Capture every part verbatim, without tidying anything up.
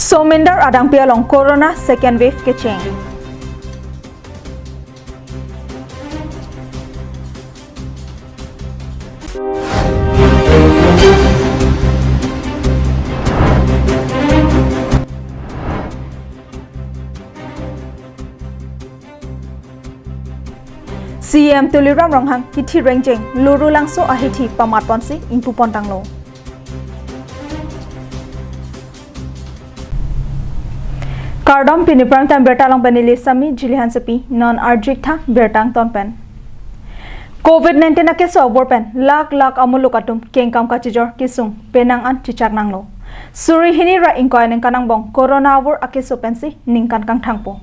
Somindar adangpi along corona second wave kecheng. C M Tuliram Ronghang kithi rengjeng Lurulangso ahithi pamatponsi ingpupontanglo. Kardom, pini prime time birta along pen neli Sami Jili Hansepi, non arjik tha birta angton pen. Covid nineteen akeso abor pen lakh lakh amuluk atum kengkam kachijor kesung penang an chechak nanglo. Suri hini ra ingkoi aningkan angbong corona abor akeso pensi ningkan kangthangpo.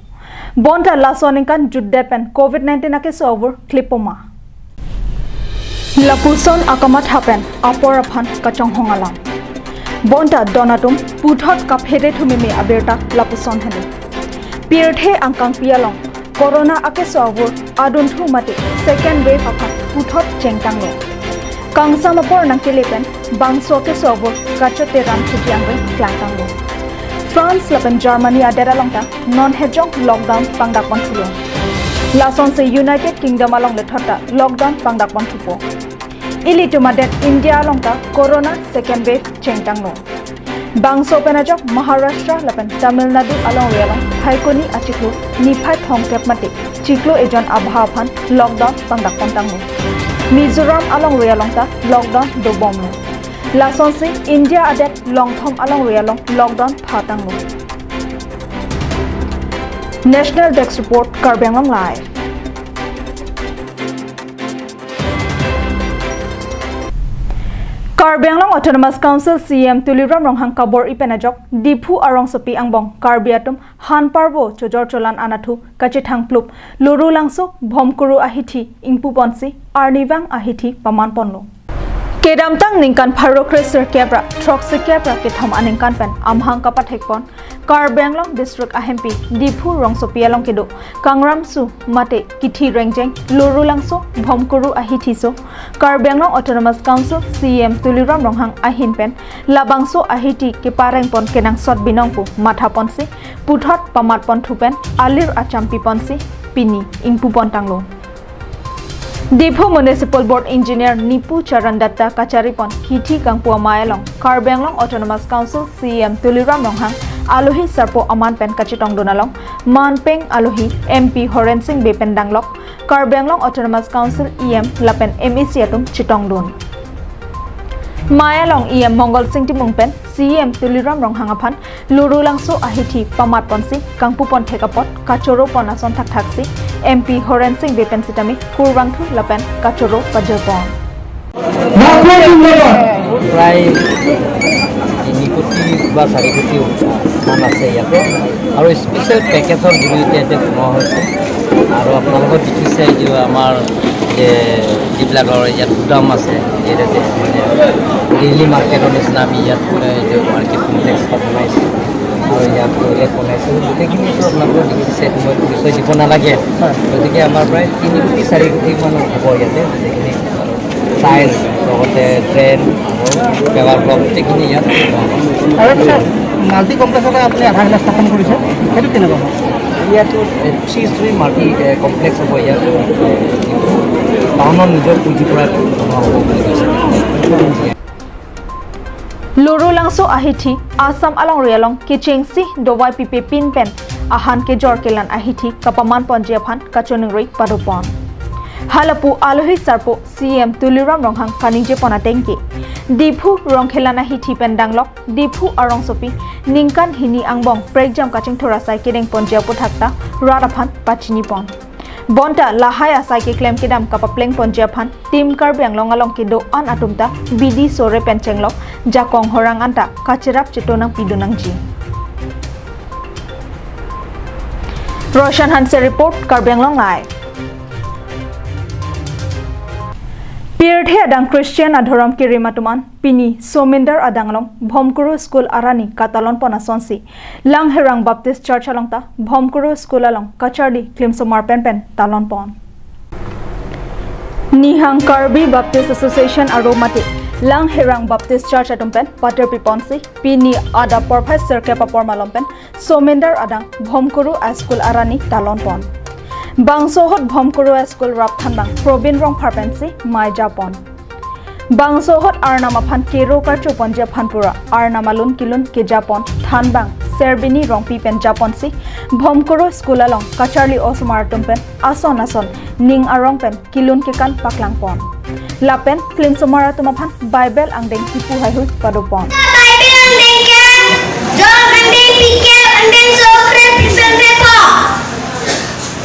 Bonta laso aningkan jutdet pen Covid nineteen akeso abor klippo ma? Lapuson akamatha pen apor aphan kachonghong alam. Bonta don atum puthot kaphere thumeme abirta lapuson hene. Pirthe angkangpi along corona akeso abor adunthu mate second wave aphan puthot chengtanglo. Kangsam apor nangkele pen bangso akeso abor kachoteran chuti angre klangtanglo. France lapen Germany adet along ta non hejong lockdown pangdakponthulo. Lasonsi United Kingdom along lethot ta lockdown pangdakponthupo. Ilitum adet India along ta corona second wave chengtanglo. Bangso pen ajok Maharashtra lapen Tamil Nadu alongri along Phaikuni achiklo niphai thomkep mate chiklo ejon abha aphan lockdown pangdakpontanglo. Mizoram alongri along ta lockdown dobomlo. Lasonsi India adet longthom alongri along lockdown phatanglo. National Desk Report, Karbi Anglong Live. Karbi Anglong Autonomous Council C M Tuliram Ronghang kabor-i pen ajok Diphu arongsopi angbong Karbi atum han parbo chojor cholan anatthu kachethangplup Lurulangso Bhomkuru ahithi ingpuponsi arnivang ahithi pamanponlo. Kedamtang ningkan pharo kre sirkep ra throksi kep ra kethom aningkan pen amahang kapathekpon Karbi Anglong District ahempi Diphu rongsopi along kedo Kangram Su mate kithi rengjeng Lurulangso Bhomkuru ahithi so Karbi Anglong Autonomous Council C M Tuliram Ronghang ahin pen labangso ahithi keparengpon kenangsot binong pu mathaponsi puthot pamatponthu pen alir achampiponsi pini ingpupontanglo. Diphu Municipal Board Engineer Nipu Charan Datta kacharipon kithi kangpu amei along Karbi Anglong Autonomous Council C M Tuliram Ronghang alohi sarpo aman pen kachetongdun along manpeng alohi M P Horen Sing Bey pen danglok Karbi Anglong Autonomous Council E M lapen M A C atum chetongdun. Mei along E M Mongol Sing Timung pen C M Tuliram Ronghang aphan Lurulangso ahithi pamatponsi kangpupon thek apot kachoropon ason thakthaksi M P Horen Sing Bey pen sitame kurvangthu lapen kachoro pajirpon. প্ৰায় তিনি কোটি বা চাৰি কোটি মান আছে ইয়াতে। আৰু স্পেচিয়েল পেকেজৰ জৰিয়তে ইয়াতে বনোৱা হৈছে। আৰু আপোনালোকে দেখিছে যে আমাৰ যে যিবিলাকৰ ইয়াত গুদাম আছে, ইয়াতে মানে ডেইলি মাৰ্কেটৰ নিচিনা আমি ইয়াত মানে এইটো মাৰ্কেট কমপ্লেক্স এটা বনাইছোঁ। আৰু ইয়াত টয়লেট বনাইছোঁ। গোটেইখিনিতো আপোনালোকে দেখিছে, এইটো মই পৰিচয় দিব নালাগে। গতিকে আমাৰ প্ৰায় তিনি কোটি চাৰি কোটি মান হ'ব ইয়াতে গোটেইখিনি। টাইলছ, লগতে ড্ৰেইন, পেৱাৰ ব্লক, গোটেইখিনি ইয়াত। আৰু এটা ছাৰ, মাল্টি কমপ্লেক্স এটা আপুনি আধাৰশিলা স্থাপন কৰিছে, সেইটো কেনেকুৱা হ'ব? ইয়াতো থ্ৰী ষ্টৰী মাল্টি কমপ্লেক্স হ'ব ইয়াত। টাউনৰ নিজৰ পুঁজিৰ পৰা বনোৱা হ'ব বুলি কৈছে। Lurulangso ahithi Assam alongri along kechengsi dovai pipe pin pen ahan kejor kelan ahithi kapamanponji aphan kachoningri padopon. Halapu alohi sarpo C M Tuliram Ronghang kaningjepon atengke, Diphu Rongkhelan ahithi pen danglok Diphu arongsopi ningkan hini angbong prekjam kachingthur asai kedengponji aputhak ta rat aphan pachinipon. Bonta lahai asai keklem kedam kapaplengponji aphan Team Karbi Anglong along kedo-an atum ta bidi sore pen chenglok jakong horang anta kacherap cheto nangpidun nangji. Roshan Hanse report, Karbi Anglong Live. Pirthe adang Christian adhorom kerim atum an pini Somindar adang along Bhomkuru School arani katalonpon asonsi Langherang Baptist Church along ta Bhomkuru School along kacharli klimsomar penpen talonpon. Nihang Karbi Baptist Association aro mate Langherang Baptist Church atum pen patir piponsi pini adap porphai sirkep apor malom pen Somindar adang Bhomkuru High School arani talon pon. Bangso ahut Bhomkuru High School rap thanbang Probin Rongphar pensi mai japon. Bangso ahut Arnam aphan kero karcho ponji aphan pura Arnam alun kelun kejapon thanbang Serbini Rongpi pen japonsi Bhomkuru School along kacharli osomar atum pen ason ason ning arong pen kelun kekan paklang pon. Lapen klimsomar atum aphan Bible angdeng kipu haihui padopon. Bible angdeng ke, John angdeng pikep angdengso kre-phli pen krepho.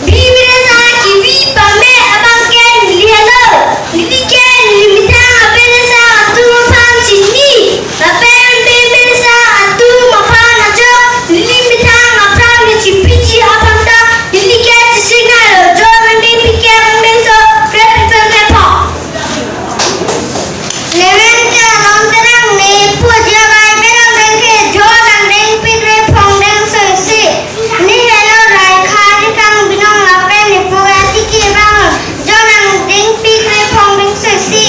Bibiri sa kivi pame abang ke neli helo. Neli ke neli methang aben sa atum aphan chini. Lapen Bibiri sa atum aphan ajok neli methang aphan neli chipiji aphan ta neli ke chisik nalo. John angdeng pikep angdengso kre-phli pen krepho. Nemen ke along terang ne pu aja Bible angdeng ke John angdeng pikre phongdeng sesi. Ne helo rai khari kang binong lapen ne pu atiki bang John angdeng pikre phongdeng sesi.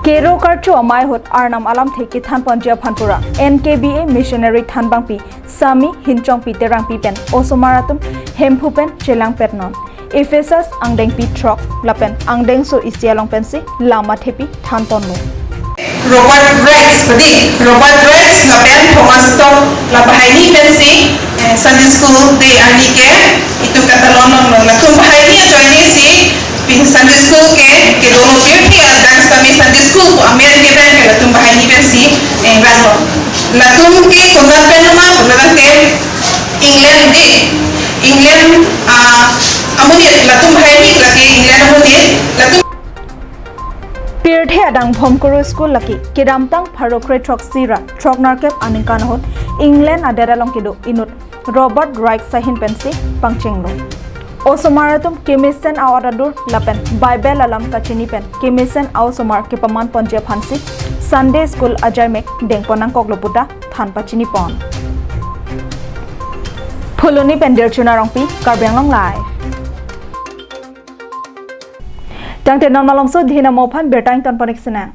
Kero karcho amei ahut Arnam alamthe kethan ponji aphan pura N K B A missionary thanbangpi Sami Hinchongpi Terangpi pen osomar atum Hemphu pen chelangpet non. Ephesus angdengpi throk lapen angdengso isi along pensi lam athepi than ponlo. Robert Raikes, padi, Robert Raikes lapen Thomas Stock la bahaini pensi, eh, Sunday School Day arni ke itum katalon longlo. Latum bahaini ajoine si pi Sunday School ke, kedo lo pirthe adang sitame Sunday School pu amen ke pen ke latum bahaini pensi, eh, vanglo. Latum ke konat pen ma, konat ke England dei. England, ah, amonit latum bahaini lake England amonit latum. Pirthe adang Bhomkuru School lake kedamtang pharo kre-throksi ra throknerkep aningkan ahut England adet along kedo inut Robert Raikes ahin pensi pangchenglo. Osomar atum kemesen a-ot adur lapen Bible alam kachini pen kemesen a-osomar kepaman ponji aphansi Sunday School ajaimek dengpon nangkoklo puta than pachini pon. Phuloni pen Dirchuna Rongpi, Karbi Anglong Live. Tangte non malomso dihina mo aphan birta ington pon-ik sinang.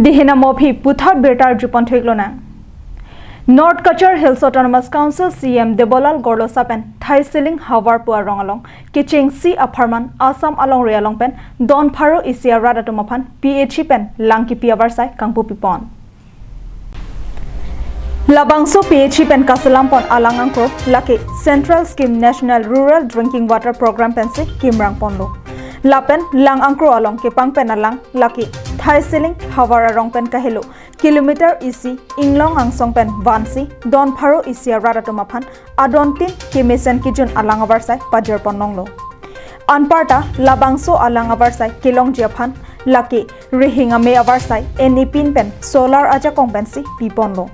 Dihina mo aphi puthot birta arjupon thu-ik lonang. North Cachar Hills Autonomous Council C E M Debolal Gorlosa pen Thaiseling Havar pu arong along kechengsi apharman Assam alongri along pen don pharo isi arat atum aphan P H E pen lang kipi avarsai kangpu pipon. Labangso P H E pen kaselam pon alang angkro lake Central Scheme National Rural Drinking Water Program pensi kimrang ponlo. Lapen lang angkro along kepang pen alang lake Thaiseling Havar arong pen kahelo kilometer isi inglong angsong pen vansi don pharo isi arat atum aphan adontin kemesen kejun alang avarsai pajir pon longlo. Anparta labangso alang avarsai kelongji aphan lake rihing ame avarsai N E P pen solar ajakong pensi piponlo.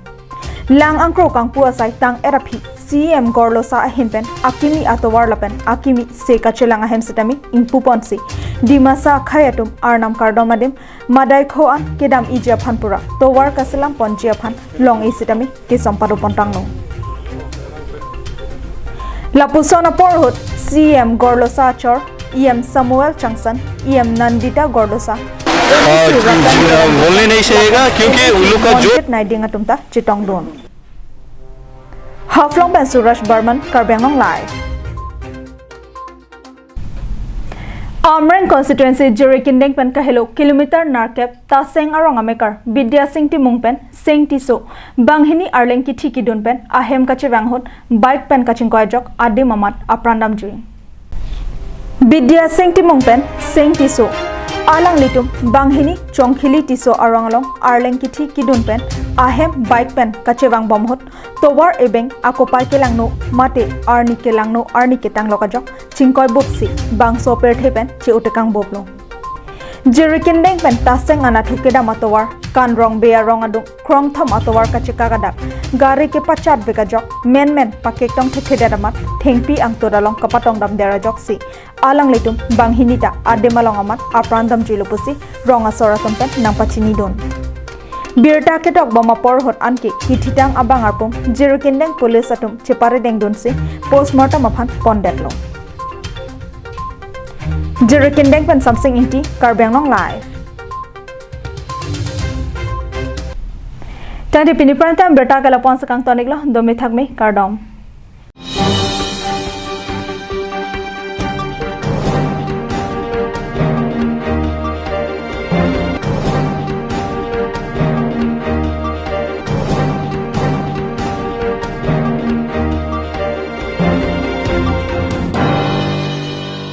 Lang angkro kangpu asai tang-et aphi C E M Gorlosa ahin pen akimi atovar lapen akimi se kachelang ahem sitame ingpu ponsi Dimasa akhei atum Arnam kardom adim madai kho-an kedam-iji aphan pura tovar kaselam ponji aphan long-e sitame kesom pado pon tanglo. Lapuson apor ahut C E M Gorlosa achor E M Samuel Changsan, E M Nandita Gorlosa, और बोलने नहीं चाहिएगा क्योंकि उन लोग का जो Naiding atum ta chetongdun. Haflong pen Suraj Barman, Karbi Anglong Live. Amreng constituency Jirikindeng pen kahelo kilometer nerkep Taseng arong amekar Bidya Sing Timung pen Seng Tisso banghini arleng kithi kidun pen ahem kachevang ahut bike pen kachingkoi ajok adim amat apran damjui. Bidya Sing Timung pen Sing Tisso alanglitum banghini Chongkhili Tisso arong along arleng kithi kidun pen ahem bike pen kachevang bom ahut tovar ebeng akopai kelangno mate arni kelangno arni ketang lok ajok chingkoi bupsi bangso pirthe pen che-otekang boplo. Jirikindeng pen Taseng anatthu kedam atovar Kanrong Bey arong adung krongthom atovar kachekak adak gari kepachat vek ajok menmen pakektong thekthedet amat thengpi angtut along kapatong damdet ajoksi alanglitum banghini ta adim along amat apran damjuilo pusi rong asor atum pen nangpachinidun. Birta kedok bom apor ahut anke kithitang abang arpum Jirikindeng police atum cheparedengdunsi postmortem aphan pondetlo. Jirikindeng pen Samsing Ingti, Karbi Anglong Live. Tangte pini prime time birta ke lapu-an si kangtoniklo, dome thakme, kardom.